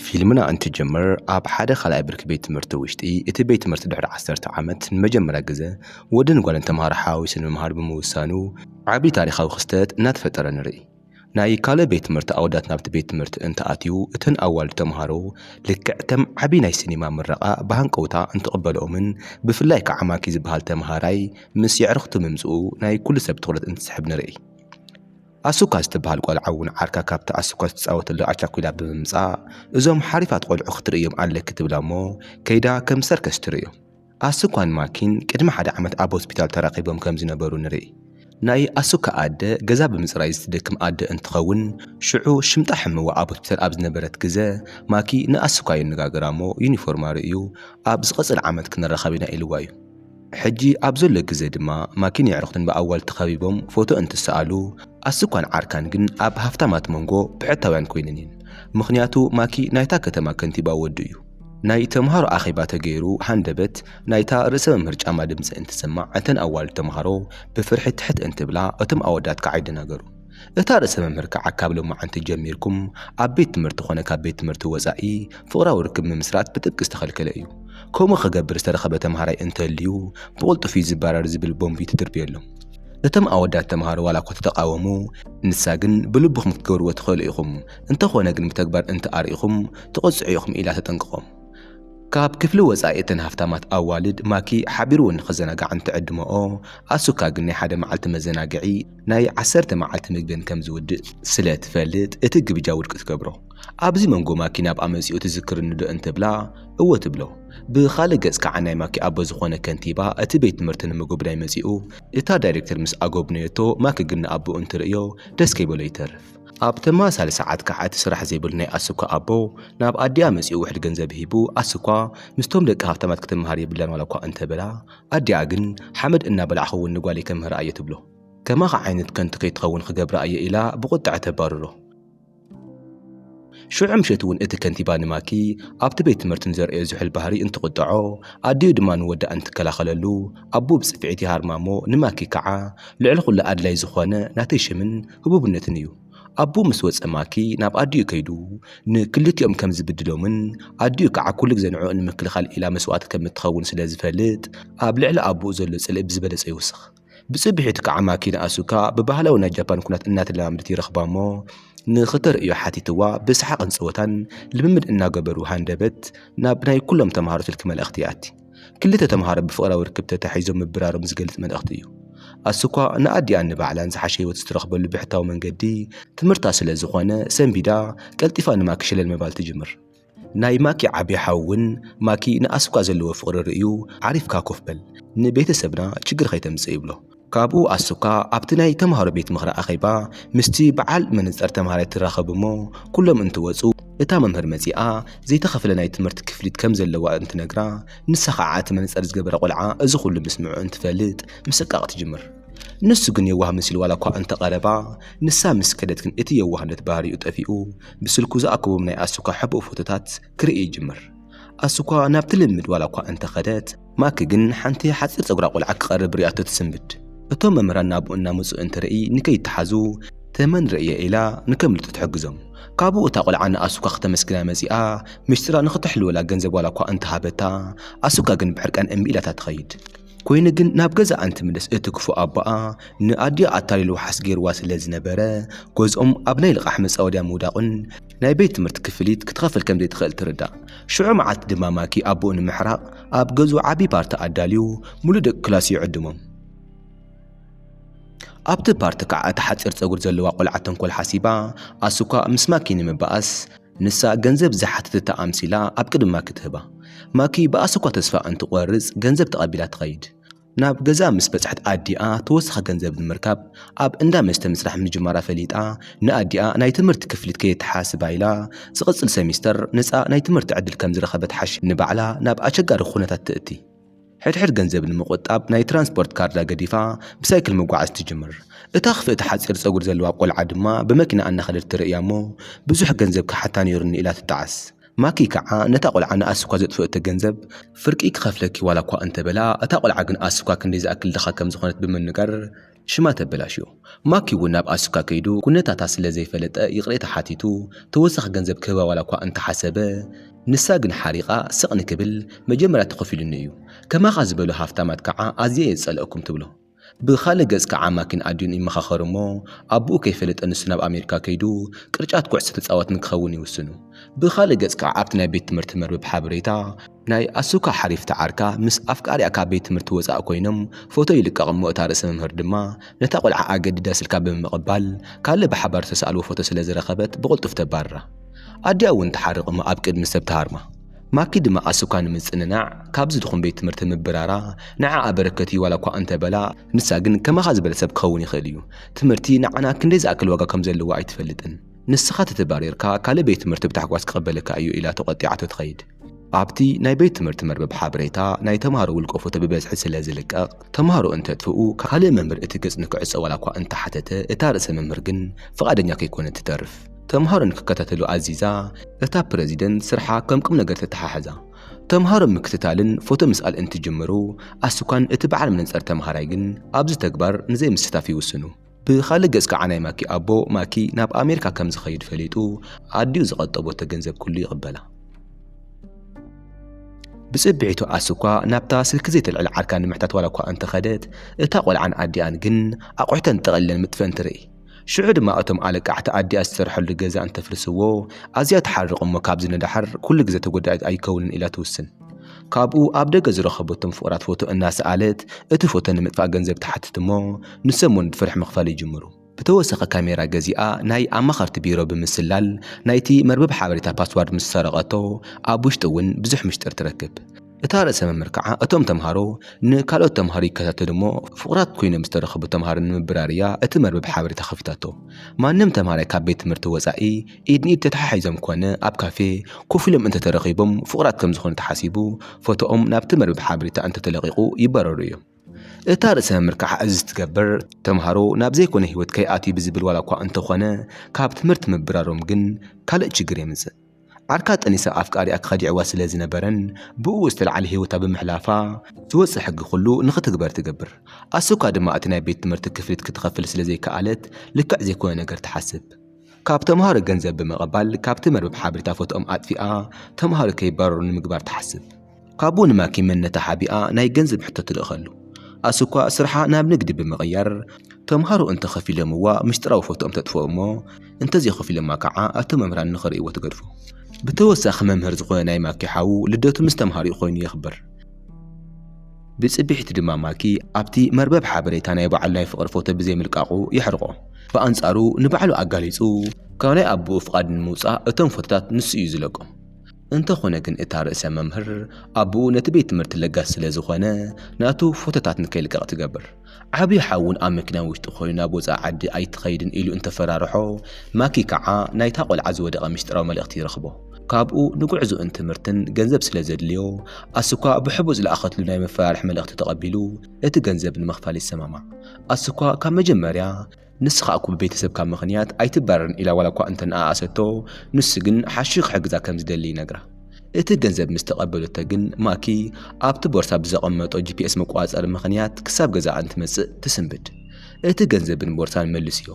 ፊልምና እንትጅምር ኣብ ሓደ ካልኣይ ብርኪ ቤት ትምህርቲ ውሽጢ እቲ ቤት ትምህርቲ ድሕሪ ዓሰርተ ዓመት ንመጀመርያ ግዘ ወድን ጓልን ተምሃሮ ሓዋዊሱ ንምምሃር ብምውሳኑ ዓብዪ ታሪኻዊ ክስተት እናተፈጠረ ንርኢ። ናይ ካልእ ቤት ትምህርቲ ኣወዳት ናብቲ ቤት ትምህርቲ እንትኣትዩ እተን ኣዋልድ ተምሃሮ ልክዕ ከም ዓብዪ ናይ ሲኒማ ምረቓ ብሃንቀውታ እንትቕበልኦምን ብፍላይ ከዓ ማኪ ዝበሃል ተምሃራይ ምስ የዕርኽቱ ምምፅኡ ናይ ኩሉ ሰብ ትኹረት እንትስሕብ ንርኢ። ኣሱካ ዝተበሃል ቆልዓ እውን ዓርካ ካብቲ ኣሱካ ዝትፃወተሉ ኣቻኩላ ብምምፃእ እዞም ሓሪፋት ቆልዑ ክትርእዮም ኣለኪ ትብላ እሞ ከይዳ ከም ሰርከስ ትርእዮም። ኣሱኳን ማኪን ቅድሚ ሓደ ዓመት ኣብ ሆስፒታል ተራኺቦም ከም ዝነበሩ ንርኢ። ናይ ኣሱካ ኣደ ገዛ ብምፅራይ ዝትደክም ኣደ እንትኸውን ሽዑ ሽምጣ ሕምዋ ኣብ ሆስፒታል ኣብ ዝነበረት ግዘ ማኪ ንኣሱካ የነጋግራ እሞ ዩኒፎርማ ርእዩ ኣብ ዝቐፅል ዓመት ክንራኸብ ኢና ኢልዋ እዩ። ሕጂ ኣብ ዘሎ ግዘ ድማ ማኪን የዕርኽቱን ብኣዋልድ ተኸቢቦም ፎቶ እንትሰኣሉ ኣሱኳን ዓርካን ግን ኣብ ሃፍታማት መንጎ ብሕታውያን ኮይነን እየን። ምኽንያቱ ማኪ ናይታ ከተማ ከንቲባ ወዱ እዩ። ናይ ተምሃሮ ኣኼባ ተገይሩ ሃንደበት ናይታ ርእሰ መምህር ጫማ ድምፂ እንትሰማዕ እተን ኣዋልድ ተምሃሮ ብፍርሒ ትሕት እንትብላ እቶም ኣወዳት ከዓ ይደናገሩ። እታ ርእሰ መምህር ከዓ ካብ ሎማዓንቲ ጀሚርኩም ኣብ ቤት ትምህርቲ ኮነ ካብ ቤት ትምህርቲ ወፃኢ ፍቕራዊ ርክብ ምምስራት ብጥብቂ ዝተኸልከለ እዩ። ከምኡ ክገብር ዝተረኸበ ተምሃራይ እንተልዩ ብቕልጡፍ እዩ ዝባረር ዝብል ቦምቢ ትድርብየሎም። እቶም ኣወዳት ተምሃሮ ዋላ እኳ ተተቃወሙ፣ ንሳ ግን ብልብኹም ክትገብርዎ ትኽእሉ ኢኹም፣ እንተኾነ ግን ብተግባር እንተኣርኢኹም ትቕፅዑ ኢኹም ኢላ ተጠንቅቖም። ካብ ክፍሊ ወፃኢ እተን ሃፍታማት ኣዋልድ ማኪ ሓቢርዎ ንኽዘናጋዕ እንትዕድመኦ ኣሱካ ግን ናይ ሓደ መዓልቲ መዘናግዒ ናይ ዓሰርተ መዓልቲ ምግበን ከም ዝውድእ ስለ ትፈልጥ እቲ ግብጃ ውድቂ ትገብሮ። ኣብዚ መንጎ ማኪ ናብኣ መፂኡ ትዝክርኒ ዶ እንትብላ እወ ትብሎ። ብኻልእ ገፅ ከዓ ናይ ማኪ ኣቦ ዝኾነ ከንቲባ እቲ ቤት ትምህርቲ ንምጉብናይ መፂኡ እታ ዳይሬክተር ምስ ኣጎብነየቶ ማኪ ግን ንኣቦኡ እንትርእዮ ደስ ከይበሎ ይተርፍ። ኣብ ተመሳሳሊ ሰዓት ከዓ እቲ ስራሕ ዘይብሉ ናይ ኣሱካ ኣቦ ናብ ኣዲኣ መፂኡ ውሕድ ገንዘብ ሂቡ ኣሱካ ምስቶም ደቂ ሃፍታማት ክትምሃር የብላን ዋላ እኳ እንተበላ ኣዲኣ ግን ሓመድ እናበላዕኹ እውን ንጓለይ ከምህራ እየ ትብሎ። ከማኻ ዓይነት ከንቱ ከይትኸውን ክገብራ እየ ኢላ ብቁጥዐ ተባርሮ። ሽዑ ምሸት እውን እቲ ከንቲባ ንማኪ ኣብቲ ቤት ትምህርቲ ንዘርእዮ ዝሑል ባህሪ እንትቁጥዖ ኣዲኡ ድማ ንወዳ እንትከላኸለሉ ኣቦ ብፅፍዒት ይሃርማ እሞ ንማኪ ከዓ ልዕሊ ኩሉ ኣድላይ ዝኾነ ናተይ ሽምን ህቡብነትን እዩ። ኣቦ ምስ ወፀ ማኪ ናብ ኣዲኡ ከይዱ ንክልቲኦም ከም ዝብድሎምን ኣዲኡ ከዓ ኩሉ ግዜ ንዕኡ ንምክልኻል ኢላ መስዋእቲ ከም እትኸውን ስለ ዝፈልጥ ኣብ ልዕሊ ኣቦኡ ዘሎ ፅልኢ ብዝበለፀ ይውስኽ። ብፅብሒቱ ከዓ ማኪ ንኣሱካ ብባህላዊ ናይ ጃፓን ኩናት እናተለማመደት ይረኽባ እሞ ንኽተርእዮ ሓቲትዋ ብሰሓቕን ፀወታን ልምምድ እናገበሩ ሃንደበት ናብ ናይ ኩሎም ተምሃሮ ስልኪ መልእኽቲ ይኣቲ። ክልተ ተምሃሮ ብፍቕራዊ ርክብ ተታሒዞም ምብራሮም ዝገልፅ መልእኽቲ እዩ። ኣሱኳ ንኣዲኣን ንባዕላን ዝሓሸ ህይወት ዝትረኽበሉ ብሕታዊ መንገዲ ትምህርታ ስለ ዝኾነ ሰንቢዳ ቀልጢፋ ንማኪ ሸለል ምባል ትጅምር። ናይ ማኪ ዓብዪ ሓው እውን ማኪ ንኣሱኳ ዘለዎ ፍቕሪ ርእዩ ዓሪፍካ ኮፍ በል፣ ንቤተሰብና ችግር ከይተምፅእ ይብሎ። ካብኡ ኣሱኳ ኣብቲ ናይ ተምሃሮ ቤት ምኽሪ ኣኼባ ምስቲ በዓል መነፀር ተምሃራይ ትራኸብ እሞ ኩሎም እንትወፁ እታ መምህር መፂኣ ዘይተኸፍለ ናይ ትምህርቲ ክፍሊት ከም ዘለዋ እንትነግራ ንሳ ከዓ እቲ መነፀር ዝገበረ ቆልዓ እዚ ኩሉ ምስምዑ እንትፈልጥ ምስቃቕ ትጅምር። ንሱ ግን የዋህ መሲሉ ዋላ እኳ እንተቐረባ ንሳ ምስ ከደት ግን እቲ የዋህነት ባህሪኡ ጠፊኡ ብስልኩ ዝኣከቦም ናይ ኣሱኳ ሕቡእ ፎቶታት ክርኢ ይጅምር። ኣሱኳ ናብቲ ልምምድ ዋላ እኳ እንተኸደት ማኪ ግን ሓንቲ ሓፂር ፀጉራ ቆልዓ ክቐርብ ሪኣቶ ትስንብድ። እቶም መምህራን ናብኡ እናመፁ እንትርኢ ንከይተሓዙ ተመን ርእየ ኢላ ንከምልጡ ትሕግዞም። ካብኡ እታ ቆልዓ ንኣሱኳ ክተመስግና መፂኣ ምሽጥራ ንክትሕልወላ ገንዘብ ዋላ እኳ እንተሃበታ ኣሱኳ ግን ብሕርቃን እምቢ ኢላታ ትኸይድ። ኮይኑ ግን ናብ ገዛ እንትምለስ እቲ ክፉእ ኣቦኣ ንኣዲኣ ኣታሊሉ ውሓስ ገይርዋ ስለ ዝነበረ ገዝኦም ኣብ ናይ ልቓሕ መፃወድያ ምውዳቑን ናይ ቤት ትምህርቲ ክፍሊት ክትኸፍል ከም ዘይትኽእል ትርዳእ። ሽዑ መዓልቲ ድማ ማኪ ኣቦኡ ንምሕራቕ ኣብ ገዝኡ ዓብዪ ፓርቲ ኣዳልዩ ሙሉእ ደቂ ክላሱ ይዕድሞም። ኣብቲ ፓርቲ ከዓ እቲ ሓፂር ፀጉር ዘለዋ ቆልዓ ተንኮል ሓሲባ ኣሱኳ ምስ ማኪ ንምባኣስ ንሳ ገንዘብ ዝሓተተታ ኣምሲላ ኣብ ቅድሚ ማኪ ትህባ። ማኪ ብኣሱኳ ተስፋ እንትቆርፅ ገንዘብ ተቐቢላ ትኸይድ። ናብ ገዛ ምስ በፅሐት ኣዲኣ ተወሳኺ ገንዘብ ንምርካብ ኣብ እንዳ መስተ ምስራሕ ምጅማራ ፈሊጣ ንኣዲኣ ናይ ትምህርቲ ክፍሊት ከየተሓስባ ኢላ ዝቕፅል ሰሚስተር ነፃ ናይ ትምህርቲ ዕድል ከም ዝረኸበት ሓሽ ንባዕላ ናብ ኣቸጋሪ ኩነታት ትእቲ። ሕድሕድ ገንዘብ ንምቑጣብ ናይ ትራንስፖርት ካርዳ ገዲፋ ብሳይክል ምጓዓዝ ትጅምር። እታ ክፍእቲ ሓፂር ፀጉር ዘለዋ ቆልዓ ድማ ብመኪና ኣናኸደት ትርእያ እሞ ብዙሕ ገንዘብ ክሓታ ነይሩኒ ኢላ ትጣዓስ። ማኪ ከዓ ነታ ቆልዓ ንኣስኳ ዘጥፍእቶ ገንዘብ ፍርቂ ክኸፍለኪ ዋላ እኳ እንተበላ እታ ቆልዓ ግን ኣስኳ ክንደይ ዝኣክል ድኻ ከም ዝኾነት ብምንጋር ሽማ ተበላሽዮ። ማኪ እውን ናብ ኣሱካ ከይዱ ኩነታታ ስለ ዘይፈለጠ ይቕሬታ ሓቲቱ ተወሳኺ ገንዘብ ክህባ ዋላ እኳ እንተሓሰበ፣ ንሳ ግን ሓሪቓ ስቕ ንክብል መጀመርያ ተኸፊሉኒ እዩ። ከማኻ ዝበሉ ሃፍታማት ከዓ ኣዝየ እየ ዝጸልአኩም ትብሎ። ብኻልእ ገጽ ከዓ ማኪን ኣዲኡን ይመኻኸሩ እሞ ኣቦኡ ከይፈለጠ ንሱ ናብ ኣሜሪካ ከይዱ ቅርጫት ኩዕሶ ተጻዋት ንክኸውን ይውስኑ። ብኻልእ ገጽ ከዓ ኣብቲ ናይ ቤት ትምህርቲ መርበብ ሓበሬታ ናይ ኣሱካ ሓሪፍቲ ዓርካ ምስ ኣፍቃሪኣ ካብ ቤት ትምህርቲ ወጻእ ኮይኖም ፎቶ ይልቀቕ እሞ እታ ርእሰ መምህር ድማ ነታ ቆልዓ ኣገዲዳ ስልካ ብምቕባል ካልእ ብሓባር ዝተሰኣልዎ ፎቶ ስለ ዝረኸበት ብቕልጡፍ ተባርራ። ኣዲኣ እውን ትሓርቕ እሞ ኣብ ቅድሚ ሰብ ትሃርማ። ማኪ ድማ ኣሱካ ንምጽንናዕ ካብዚ ድኹም ቤት ትምህርቲ ምብራራ ንዓኣ በረከት እዩ ዋላ እኳ እንተበላ፣ ንሳ ግን ከማኻ ዝበለ ሰብ ክኸውን ይኽእል እዩ። ትምህርቲ ንዓና ክንደይ ዝኣክል ዋጋ ከም ዘለዎ ኣይትፈልጥን። ንስኻ ተተባሪርካ ካልእ ቤት ትምህርቲ ብታሕጓስ ክቕበለካ እዩ ኢላ ተቖጢዓቶ ትኸይድ። ኣብቲ ናይ ቤት ትምህርቲ መርበብ ሓበሬታ ናይ ተምሃሮ ውልቀ ፎቶ ብበዝሒ ስለ ዝልቀቕ፣ ተምሃሮ እንተጥፍኡ ካልእ መምህር እቲ ገጽ ንክዕጾ ዋላ እኳ እንተሓተተ፣ እታ ርእሰ መምህር ግን ፍቓደኛ ከይኮነት ትተርፍ። ተምሃሮ ንክከታተሉ ኣዚዛ፣ እታ ፕረዚደንት ስርሓ ከም ቁም ነገር ተተሓሕዛ። ተምሃሮ ምክትታልን ፎቶ ምስኣል እንትጅምሩ፣ ኣስኳን እቲ በዓል መነጸር ተምሃራይ ግን ኣብዚ ተግባር ንዘይምስታፍ ይውስኑ። ብኻልእ ገጽ ከዓ ናይ ማኪ ኣቦ ማኪ ናብ ኣሜሪካ ከም ዝኸይድ ፈሊጡ ኣዲኡ ዝቐጠቦቶ ገንዘብ ኩሉ ይቕበላ። ብጽብሒቱ ኣስኳ ናብታ ስልኪ ዘይተልዕል ዓርካ ንምሕታት ዋላ እኳ እንተኸደት፣ እታ ቆልዓን ኣዲኣን ግን ኣቑሑተን ጠቕሊለን ምጥፈን ትርኢ። ሽዑ ድማ እቶም ኣለቃሕቲ ኣዲኣ ዝሰርሐሉ ገዛ እንተፍርስዎ ኣዝያ ትሓርቕ እሞ ካብዚ ንደሓር ኩሉ ግዜ ተጎዳኢት ኣይከውንን ኢላ ትውስን። ካብኡ ኣብ ደገ ዝረኸበቶም ፍቑራት ፎቶ እናሰኣለት እቲ ፎቶ ንምጥፋእ ገንዘብ ትሓትት እሞ ንሰሞን ብፍርሒ ምኽፋል ይጅምሩ። ብተወሳኺ ካሜራ ገዚኣ ናይ ኣማኸርቲ ቢሮ ብምስላል ናይቲ መርበብ ሓበሬታ ፓስዋርድ ምስ ሰረቐቶ ኣብ ውሽጢ እውን ብዙሕ ምሽጥር ትረክብ። እታ ርእሰ መምህር ከዓ እቶም ተምሃሮ ንካልኦት ተምሃሮ ይከታተሉ እሞ ፍቑራት ኮይኖም ዝተረኸቡ ተምሃሮ ንምብራር እያ እቲ መርበብ ሓበሬታ ከፊታቶ። ማንም ተምሃራይ ካብ ቤት ትምህርቲ ወፃኢ ኢድ ንኢድ ተተሓሒዞም ኮነ ኣብ ካፌ ኮፍ ኢሎም እንተተረኺቦም ፍቑራት ከም ዝኾኑ ተሓሲቡ ፎቶኦም ናብቲ መርበብ ሓበሬታ እንተተለቒቑ ይባረሩ እዮም። እታ ርእሰ መምህር ከዓ እዚ ትገብር ተምሃሮ ናብ ዘይኮነ ህይወት ከይኣትዩ ብዝብል ዋላ እኳ እንተኾነ ካብ ትምህርቲ ምብራሮም ግን ካልእ ችግር የምፅእ። ዓርካ ጠኒሳ ኣፍቃሪኣ ክኸዲዕዋ ስለ ዝነበረን ብእኡ ዝተልዓለ ህይወታ ብምሕላፋ ዝወፅእ ሕጊ ኩሉ ንኽትግበር ትገብር። ኣስኳ ድማ እቲ ናይ ቤት ትምህርቲ ክፍሊት ክትኸፍል ስለ ዘይከኣለት ልክዕ ዘይኮነ ነገር ትሓስብ። ካብ ተምሃሮ ገንዘብ ብምቕባል ካብቲ መርበብ ሓበሬታ ፎቶኦም ኣጥፊኣ ተምሃሮ ከይባረሩ ንምግባር ትሓስብ። ካብኡ ንማኪ መንነታ ሓቢኣ ናይ ገንዘብ ሕቶ ትልእኸሉ። ኣስኳ ስርሓ ናብ ንግዲ ብምቕያር ተምሃሮ እንተኸፊሎምዋ ምሽጥራዊ ፎቶኦም ተጥፍኦ እሞ እንተዘይኸፊሎማ ከዓ እቶም መምህራን ንኽርእይዎ ትገድፎ። ብተወሳኺ መምህር ዝኾነ ናይ ማኪ ሓዉ ልደቱ ምስ ተምሃሪኡ ኮይኑ የኽብር። ብጽብሒት ድማ ማኪ ኣብቲ መርበብ ሓበሬታ ናይ ባዕሉ ናይ ፍቕሪ ፎቶ ብዘይምልቃቑ የሕርቖ። ብኣንጻሩ ንባዕሉ ኣጋሊጹ ካብ ናይ ኣቦኡ ፍቓድ ንምውጻእ እቶም ፎቶታት ንሱ እዩ ዝለቆም። እንተኾነ ግን እታ ርእሰ መምህር ኣቦኡ ነቲ ቤት ትምህርቲ ለጋስ ስለ ዝኾነ ናቱ ፎቶታት ንከይልቀቕ ትገብር። ዓብዪ ሓውን ኣብ መኪና ውሽጢ ኮይኑ ናብ ወፃኢ ዓዲ ኣይትኸይድን ኢሉ እንተፈራርሖ ማኪ ከዓ ናይታ ቆልዓ ዝወደቐ ምስጢራዊ መልእኽቲ ይረኽቦ። ካብኡ ንጉዕዞኡን ትምህርትን ገንዘብ ስለ ዘድልዮ ኣስኳ ብሕቡእ ዝለኣኸትሉ ናይ መፈራርሒ መልእኽቲ ተቐቢሉ እቲ ገንዘብ ንምኽፋል ይሰማማዕ። ኣስኳ ካብ መጀመርያ ንስኻ እኮ ብቤተሰብካ ምኽንያት ኣይትባረርን ኢላ ዋላ እኳ እንተነኣኣሰቶ ንሱ ግን ሓሽዩ ክሕግዛ ከም ዝደሊ ይነግራ። እቲ ገንዘብ ምስ ተቐበለቶ ግን ማኪ ኣብቲ ቦርሳ ብዘቐመጦ ጂ ፒ ኤስ መቆጻጸሪ ምኽንያት ክሳብ ገዛኣ እንትመጽእ ትስንብድ። እቲ ገንዘብን ቦርሳን መልስዮ።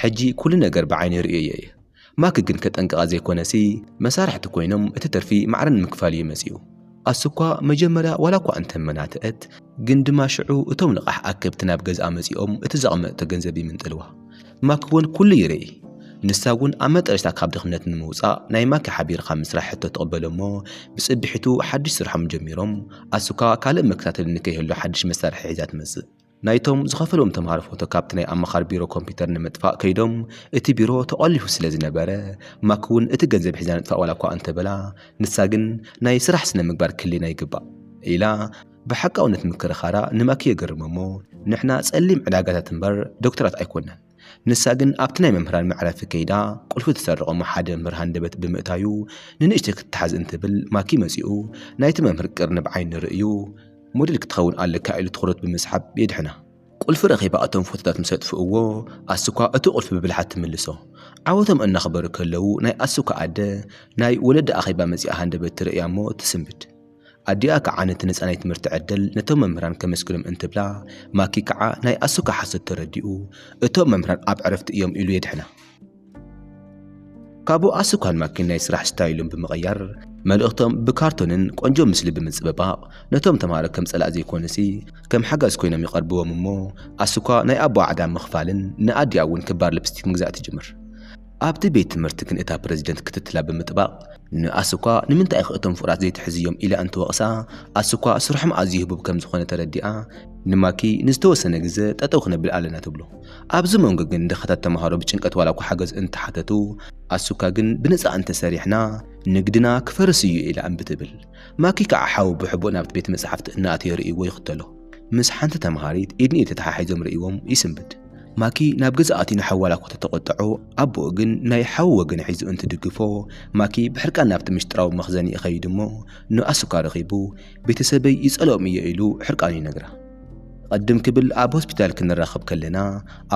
ሕጂ ኩሉ ነገር ብዓይኒ ርእየዮ እየ። ማኪ ግን ከጠንቅቓ ዘይኮነሲ መሳርሕቲ ኮይኖም እቲ ትርፊ ማዕረ ንምክፋል እዩ መጺኡ። ኣስኳ መጀመርያ ዋላ እኳ እንተመናትአት ግን ድማ ሽዑ እቶም ልቓሕ ኣከብቲ ናብ ገዝኣ መጺኦም እቲ ዘቐመጥቶ ገንዘብ ይምንጥልዋ። ማኪ እውን ኩሉ ይርኢ። ንሳ እውን ኣብ መጠረሽታ ካብ ድኽነት ንምውጻእ ናይ ማኪ ሓቢርካ ምስራሕ ሕቶ ትቕበሎ እሞ ብጽብሒቱ ሓድሽ ስርሖም ጀሚሮም ኣስኳ ካልእ መከታተሊ ንከይህሉ ሓድሽ መሳርሒ ሒዛ ትመጽእ። ናይቶም ዝኸፈልዎም ተምሃሮ ፎቶ ካብቲ ናይ ኣማኻሪ ቢሮ ኮምፒውተር ንምጥፋእ ከይዶም እቲ ቢሮ ተቖሊፉ ስለ ዝነበረ ማኪ እውን እቲ ገንዘብ ሒዛ ንጥፋእ ዋላ እኳ እንተበላ ንሳ ግን ናይ ስራሕ ስነ ምግባር ክህልየና ይግባእ ኢላ ብሓቃውነት ምክርኻራ ንማኪ የገርሞ እሞ ንሕና ጸሊም ዕዳጋታት እምበር ዶክተራት ኣይኮናን። ንሳ ግን ኣብቲ ናይ መምህራን መዕረፊ ከይዳ ቁልፊ ትሰርቕ እሞ ሓደ መምህር ሃንደበት ብምእታዩ ንንእሽተይ ክትተሓዝ እንትብል ማኪ መጺኡ ናይቲ መምህር ቅርኒ ብዓይኒ ርእዩ ሞዴል ክትኸውን ኣለካ ኢሉ ትኹረት ብምስሓብ የድሕና። ቁልፊ ረኺባ እቶም ፎቶታት ምስ ኣጥፍእዎ ኣስኳ እቲ ቁልፊ ብብልሓት ትምልሶ። ዓወቶም እናኽበሩ ከለዉ ናይ ኣስኳ ኣደ ናይ ወለዲ ኣኼባ መጺኣ ሃንደበት ትርእያ እሞ ትስንብድ። ኣዲኣ ከዓ ነቲ ነፃ ናይ ትምህርቲ ዕድል ነቶም መምህራን ከመስግኖም እንትብላ፣ ማኪ ከዓ ናይ ኣሱካ ሓሶት ተረዲኡ፣ እቶም መምህራን ኣብ ዕረፍቲ እዮም ኢሉ የድሕና። ካብኡ ኣሱካን ማኪን ናይ ስራሕ ስታይሎም ብምቕያር፣ መልእኽቶም ብካርቶንን ቆንጆ ምስሊ ብምጽብባቕ ነቶም ተማሃሮ ከም ጸላእ ዘይኮኑሲ ከም ሓጋዝ ኮይኖም ይቐርብዎም እሞ፣ ኣሱካ ናይ ኣቦ ዓዳ ምኽፋልን ንኣዲኣ እውን ክባር ልፕስቲክ ምግዛእ ትጅምር። ኣብቲ ቤት ትምህርቲ ግን እታ ፕረዚደንት ክትትላ ብምጥባቕ፣ ንኣሱካ ንምንታይ ኢኺ እቶም ፍቑራት ዘይትሕዝዮም ኢላ እንትወቕሳ፣ ኣሱካ ስርሖም ኣዝዩ ህቡብ ከም ዝኾነ ተረዲኣ፣ ንማኪ ንዝተወሰነ ግዘ ጠጠው ክነብል ኣለና ትብሎ። ኣብዚ መንጎ ግን ድኻታት ተምሃሮ ብጭንቀት ዋላ እኳ ሓገዝ እንተሓተቱ፣ ኣሱካ ግን ብነፃ እንተሰሪሕና ንግድና ክፈርስ እዩ ኢላ እምቢ ትብል። ማኪ ከዓ ሓው ብሕቡእ ናብቲ ቤት መፅሓፍቲ እናኣተየ ርእይዎ ይኽተሎ። ምስ ሓንቲ ተምሃሪት ኢድኒ ተተሓሒዞም ርእይዎም ይስንብድ። ማኪ ናብ ገዛ ኣትዩ ንሓው ዋላ እኳ ተተቆጠዖ፣ ኣቦኡ ግን ናይ ሓው ወገን ሒዙ እንትድግፎ፣ ማኪ ብሕርቃን ናብቲ ምሽጥራዊ መኽዘኒ ይኸይድ እሞ ንኣሱካ ረኺቡ፣ ቤተሰበይ ይጸልኦም እየ ኢሉ ሕርቃኑ ይነግራ። ቅድም ክብል ኣብ ሆስፒታል ክንራኸብ ከለና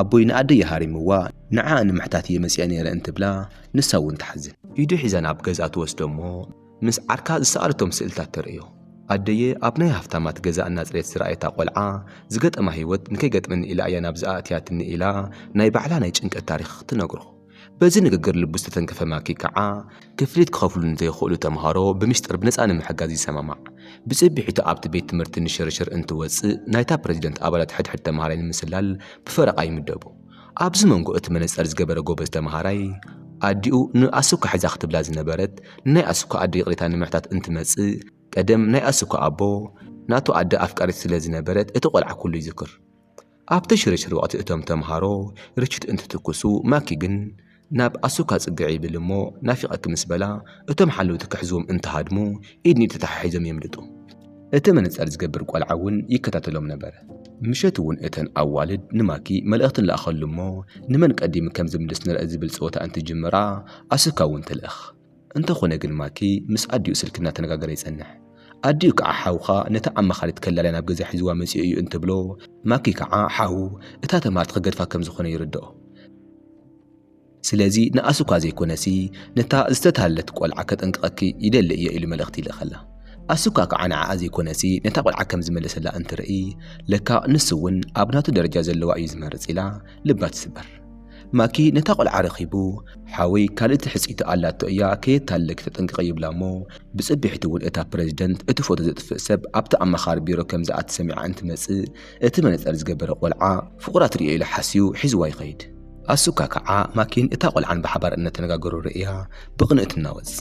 ኣቦይ ንኣደይ ሃሪምዋ፣ ንዓኣ ንምሕታት እየ መጺኣ ነይረ እንትብላ ንሳ እውን ትሓዝን። ኢዱ ሒዛ ናብ ገዛ ትወስዶ እሞ ምስ ዓርካ ዝሰኣለቶም ስእልታት ተርእዮ። ኣደየ ኣብ ናይ ሃፍታማት ገዛ እናጽረየት ዝረኣየታ ቆልዓ ዝገጠማ ህይወት ንከይገጥመኒ ኢላ እያ ናብዚ ኣእትያትኒ ኢላ ናይ ባዕላ ናይ ጭንቀት ታሪኽ ትነግሮ። በዚ ንግግር ልቡ ዝተተንከፈ ማኪ ከዓ ክፍሊት ክኸፍሉ ንዘይኽእሉ ተምሃሮ ብምስጢር ብነፃ ንምሕጋዝ ይሰማማዕ። ብፅቢሒቱ ኣብቲ ቤት ትምህርቲ ንሽርሽር እንትወፅእ ናይታ ፕረዚደንት ኣባላት ሕድሕድ ተምሃራይ ንምስላል ብፈረቓ ይምደቡ። ኣብዚ መንጎ እቲ መነፀር ዝገበረ ጎበዝ ተምሃራይ ኣዲኡ ንኣሱካ ሒዛ ክትብላ ዝነበረት ንናይ ኣሱካ ኣደ ይቕሬታ ንምሕታት እንትመፅእ ቀደም ናይ ኣሱካ ኣቦ ናቱ ኣደ ኣፍቃሪት ስለ ዝነበረት እቲ ቆልዓ ኩሉ ይዝክር። ኣብቲ ሽርሽር ወቕቲ እቶም ተምሃሮ ርችት እንትትኩሱ ማኪ ግን ናብ ኣሱካ ጽግዕ ይብል እሞ ናፊቐኪ ምስ በላ እቶም ሓለውቲ ክሕዝዎም እንትሃድሙ ኢድኒ ተተሓሒዞም የምልጡ። እቲ መነጸር ዝገብር ቆልዓ እውን ይከታተሎም ነበረ። ምሸት እውን እተን ኣዋልድ ንማኪ መልእኽቲ ንለኣኸሉ እሞ ንመን ቀዲሙ ከም ዝምልስ ንርኢ ዝብል ጸወታ እንትጅምራ ኣሱካ እውን ትልእኽ። እንተኾነ ግን ማኪ ምስ ኣዲኡ ስልኪ እናተነጋገረ ይጸንሕ። ኣዲኡ ከዓ ሓውኻ ነታ ኣማኻሪት ከላልያ ናብ ገዛ ሒዝዋ መጺኡ እዩ እንትብሎ፣ ማኪ ከዓ ሓው እታ ተምሃርት ክገድፋ ከም ዝኾነ ይርድኦ። ስለዚ ንኣሱካ ዘይኮነሲ ነታ ዝተታለለት ቆልዓ ከጠንቅቐኪ ይደሊ እየ ኢሉ መልእኽቲ ይልእኸላ። ኣሱካ ከዓ ንዓኣ ዘይኮነሲ ነታ ቆልዓ ከም ዝመለሰላ እንትርኢ፣ ለካ ንሱ እውን ኣብ ናቱ ደረጃ ዘለዋ እዩ ዝመርጽ ኢላ ልባ ትስበር። ማኪ ነታ ቆልዓ ረኺቡ፣ ሓወይ ካልእቲ ሕጽይቲ ኣላቶ እያ ከየታለለኪ ተጠንቀቒ ይብላ እሞ፣ ብጽብሒቱ እውን እታ ፕረዚደንት እቲ ፎቶ ዘጥፍእ ሰብ ኣብቲ ኣማኻሪ ቢሮ ከም ዝኣቲ ሰሚዓ እንትመጽእ፣ እቲ መነጸር ዝገበረ ቆልዓ ፍቑራ ትርእዮ ኢሉ ሓስዩ ሒዝዋ ይኸይድ። ኣሱካ ከዓ ማኪን እታ ቆልዓን ብሓባር እናተነጋገሩ ርእያ ብቕንእ ትናወጽ።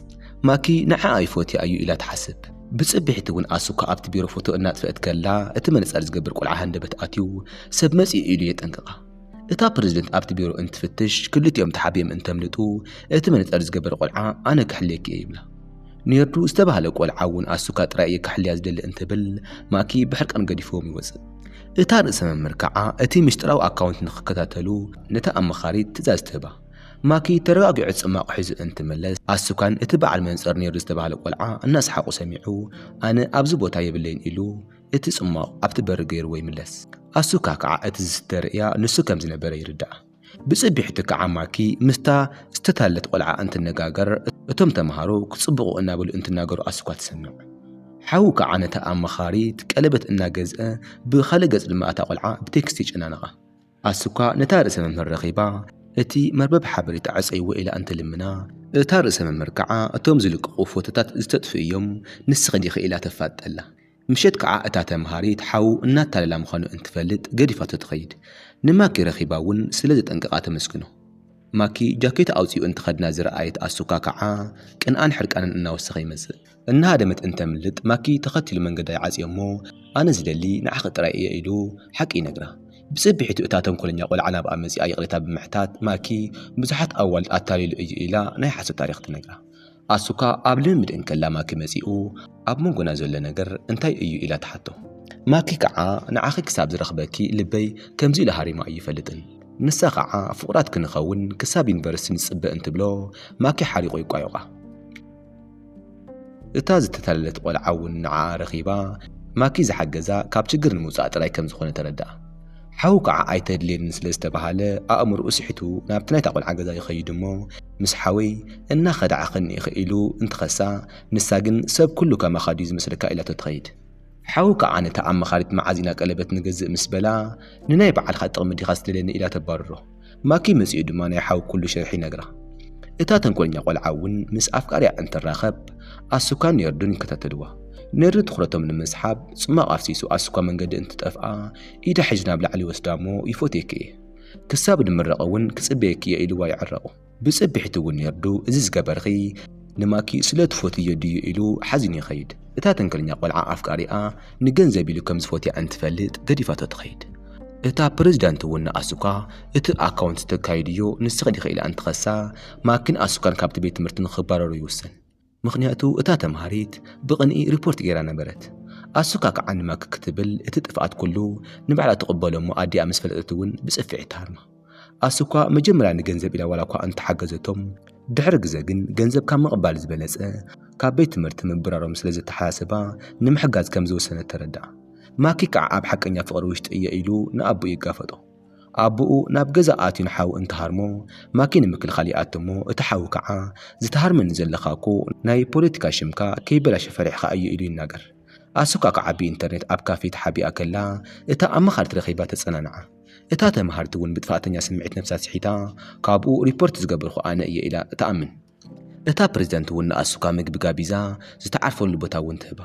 ማኪ ንዓኣ ይፎትያ እዩ ኢላ ትሓስብ። ብጽብሒቱ እውን ኣሱካ ኣብቲ ቢሮ ፎቶ እናጥፍአት ከላ እቲ መነጸር ዝገብር ቆልዓ ሃንደበት ኣትዩ ሰብ መጺኡ ኢሉ የጠንቅቓ። እታ ፕረዚደንት ኣብቲ ቢሮ እንትፍትሽ ክልቲኦም ተሓቢኦም እንተምልጡ እቲ መነጸር ዝገበረ ቆልዓ ኣነ ክሕልየኪ እየ ይብላ። ኔርዱ ዝተባህለ ቆልዓ እውን ኣሱካ ጥራይ እየ ክሕልያ ዝደሊ እንትብል ማኪ ብሕርቃን ገዲፍዎም ይወጽእ። እታ ርእሰ መምህር ከዓ እቲ ምስጢራዊ ኣካውንት ንክከታተሉ ነታ ኣማኻሪት ትእዛዝ ትህባ። ማኪ ተረጋጊዑ ጽማቑ ሒዙ እንትምለስ ኣሱካን እቲ በዓል መንጸር ኔርዱ ዝተባህለ ቆልዓ እናሰሓቑ ሰሚዑ ኣነ ኣብዚ ቦታ የብለይን ኢሉ እቲ ጽማቕ ኣብቲ በሪ ገይርዎ ይምለስ። ኣሱካ ከዓ እቲ ዝስተ ርእያ ንሱ ከም ዝነበረ ይርዳእ። ብጽብሒቱ ከዓ ማኪ ምስታ ዝተታለለት ቆልዓ እንትነጋገር እቶም ተምሃሮ ክጽብቑ እናበሉ እንትናገሩ ኣሱካ ትሰምዕ። ሓዉ ከዓ ነታ ኣማኻሪት ቀለበት እናገዝአ ብኻልእ ገጽ ድማ እታ ቆልዓ ብቴክስት ይጨናነቓ። ኣሱካ ነታ ርእሰ መምህር ረኺባ እቲ መርበብ ሓበሬታ ዕጸይዎ ኢላ እንትልምና እታ ርእሰ መምህር ከዓ እቶም ዝልቅቑ ፎቶታት ዝተጥፉ እዮም ንስኺ ዲኺ ኢላ ተፋጠላ። ምሸት ከዓ እታ ተምሃሪት ሓዉ እናታለላ ምዃኑ እንትፈልጥ ገዲፋቶ ትኸይድ። ንማኪ ረኺባ እውን ስለ ዘጠንቀቓ ተመስግኖ። ማኪ ጃኬት ኣውፂኡ እንትኸድና ዝረኣየት ኣሱካ ከዓ ቅንኣን ሕርቃንን እናወሰኸ ይመፅእ። እናሃደመት እንተምልጥ ማኪ ተኸቲሉ መንገዳ ይዓፅዮ እሞ ኣነ ዝደሊ ንዓኺ ጥራይ እየ ኢሉ ሓቂ ይነግራ። ብፅብሒቱ እታ ተንኮለኛ ቆልዓ ናብኣ መፂኣ ይቕሬታ ብምሕታት ማኪ ብዙሓት ኣዋልድ ኣታሊሉ እዩ ኢላ ናይ ሓሶት ታሪኽ ትነግራ። ኣሱካ ኣብ ልምምድ እንከላ ማኪ መጺኡ ኣብ መንጎና ዘሎ ነገር እንታይ እዩ ኢላ ትሓቶ። ማኪ ከዓ ንዓኺ ክሳብ ዝረኽበኪ ልበይ ከምዚ ኢሉ ሃሪማ ኣይፈልጥን። ንሳ ከዓ ፍቑራት ክንኸውን ክሳብ ዩኒቨርሲቲ ንጽበ እንትብሎ ማኪ ሓሪቑ ይቋየቋ። እታ ዝተታለለት ቆልዓ እውን ንዓኣ ረኺባ ማኪ ዝሓገዛ ካብ ችግር ንምውጻእ ጥራይ ከም ዝኾነ ተረድኣ። ሓው ከዓ ኣይተድልየንን ስለ ዝተባሃለ ኣእምሮኡ ስሒቱ ናብቲ ናይታ ቆልዓ ገዛ ይኸይድ እሞ፣ ምስ ሓወይ እናኸዳ ኣኸኒ ኢሉ እንትኸሳ፣ ንሳ ግን ሰብ ኩሉ ከማኻ ድዩ ዝመስለካ ኢላቶ ትኸይድ። ሓው ከዓ ነታ ኣማኻሪት መዓዚና ቀለበት ንገዝእ ምስ በላ፣ ንናይ በዓልካ ጥቕሚ ዲኻ ትደልየኒ ኢላ ተባርሮ። ማኪ መጺኡ ድማ ናይ ሓው ኩሉ ሸርሒ ይነግራ። እታ ተንኮለኛ ቆልዓ እውን ምስ ኣፍቃሪያ እንትራኸብ ኣሱካን ኔርዱን ይከታተልዋ። ኔርዱ ትኹረቶም ንምስሓብ ጽማቕ ኣፍሲሱ ኣሱካ መንገዲ እንትጠፍኣ ኢዳ ሒዙ ናብ ላዕሊ ይወስዳ እሞ ይፎትየኪ እየ፣ ክሳብ ንምረቕ እውን ክጽበየኪ እየ ኢልዋ ይዕረቑ። ብጽብሒት እውን ኔርዱ እዚ ዝገበርኺ ንማኪ ስለ ትፎትዮ ድዩ ኢሉ ሓዚኑ ይኸይድ። እታ ተንኮለኛ ቆልዓ ኣፍቃሪኣ ንገንዘብ ኢሉ ከም ዝፎትያ እንትፈልጥ ገዲፋቶ ትኸይድ። እታ ፕሬዚዳንት እውን ንኣሱካ እቲ ኣካውንት ተካይድዮ ንስኺ ዲኺ ኢላ እንትኸሳ ማኪን ኣሱካን ካብቲ ቤት ትምህርቲ ንኽባረሩ ይውሰን። ምኽንያቱ እታ ተምሃሪት ብቕንኢ ሪፖርት ገይራ ነበረት። ኣሱካ ከዓ ንማኪ ክትብል እቲ ጥፍኣት ኩሉ ንባዕላ ትቕበሎ እሞ ኣዲኣ ምስ ፈለጠት እውን ብጽፍዒት ትሃርማ። ኣሱካ መጀመርያ ንገንዘብ ኢላ ዋላ እኳ እንተሓገዘቶም፣ ድሕሪ ግዘ ግን ገንዘብ ካብ ምቕባል ዝበለጸ ካብ ቤት ትምህርቲ ምብራሮም ስለ ዘተሓሳሰባ ንምሕጋዝ ከም ዝወሰነት ተረድኣ። ማኪ ከዓ ኣብ ሓቀኛ ፍቕሪ ውሽጢ እየ ኢሉ ንኣቦኡ ይጋፈጦ። ኣቦኡ ናብ ገዛ ኣትዩ ንሓው እንትሃርሞ ማኪ ንምክልኻል ይኣቱ እሞ እቲ ሓው ከዓ ዝተሃርመኒ ዘለኻ እኮ ናይ ፖለቲካ ሽምካ ከይበላሸ ፈሪሕኻ እዩ ኢሉ ይናገር። ኣሱካ ከዓ ብኢንተርኔት ኣብ ካፌ ተሓቢኣ ከላ እታ ኣማኻሪት ረኺባ ተጸናንዓ። እታ ተምሃሪት እውን ብጥፋእተኛ ስምዒት ነብሳ ስሒታ ካብኡ ሪፖርት ዝገበርኩ ኣነ እየ ኢላ ትኣምን። እታ ፕሬዚዳንት እውን ንኣሱካ ምግቢ ጋቢዛ ዝተዓርፈሉ ቦታ እውን ትህባ።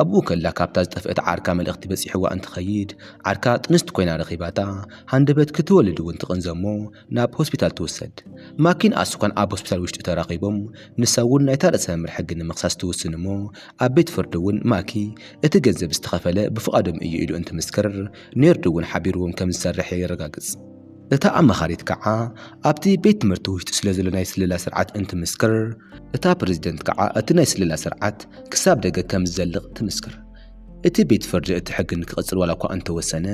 ኣብኡ ከላ ካብታ ዝጠፍአት ዓርካ መልእኽቲ በጺሕዋ እንትኸይድ ዓርካ ጥንስቲ ኮይና ረኺባታ ሃንደበት ክትወልድ እውን ትቕንዘ እሞ ናብ ሆስፒታል ትውሰድ። ማኪን ኣሱካን ኣብ ሆስፒታል ውሽጢ ተራኺቦም ንሳ እውን ናይታ ርእሰ መምህር ሕጊ ንምኽሳስ ትውስን እሞ ኣብ ቤት ፍርዲ እውን ማኪ እቲ ገንዘብ ዝተኸፈለ ብፍቓዶም እዩ ኢሉ እንትምስክር ኔርዱ እውን ሓቢርዎም ከም ዝሰርሕ የረጋግጽ። እታ ኣማኻሪት ከዓ ኣብቲ ቤት ትምህርቲ ውሽጢ ስለ ዘሎ ናይ ስለላ ስርዓት እንትምስክር እታ ፕሬዚደንት ከዓ እቲ ናይ ስለላ ስርዓት ክሳብ ደገ ከም ዝዘልቕ ትምስክር። እቲ ቤት ፍርዲ እቲ ሕጊ ንክቕጽል ዋላ እኳ እንተወሰነ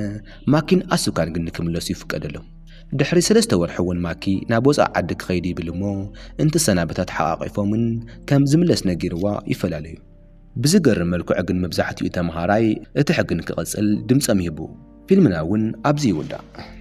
ማኪን ኣሱካን ግን ንክምለሱ ይፍቀደሎም። ድሕሪ ሰለስተ ወርሒ እውን ማኪ ናብ ወፃእ ዓዲ ክኸይድ ይብል እሞ እንትሰናበታ ተሓቃቂፎምን ከም ዝምለስ ነጊርዋ ይፈላለዩ። ብዝገርም መልክዑ ግን መብዛሕትኡ ተምሃራይ እቲ ሕጊ ንክቕጽል ድምፆም ይህቡ። ፊልምና እውን ኣብዚ ይውዳእ።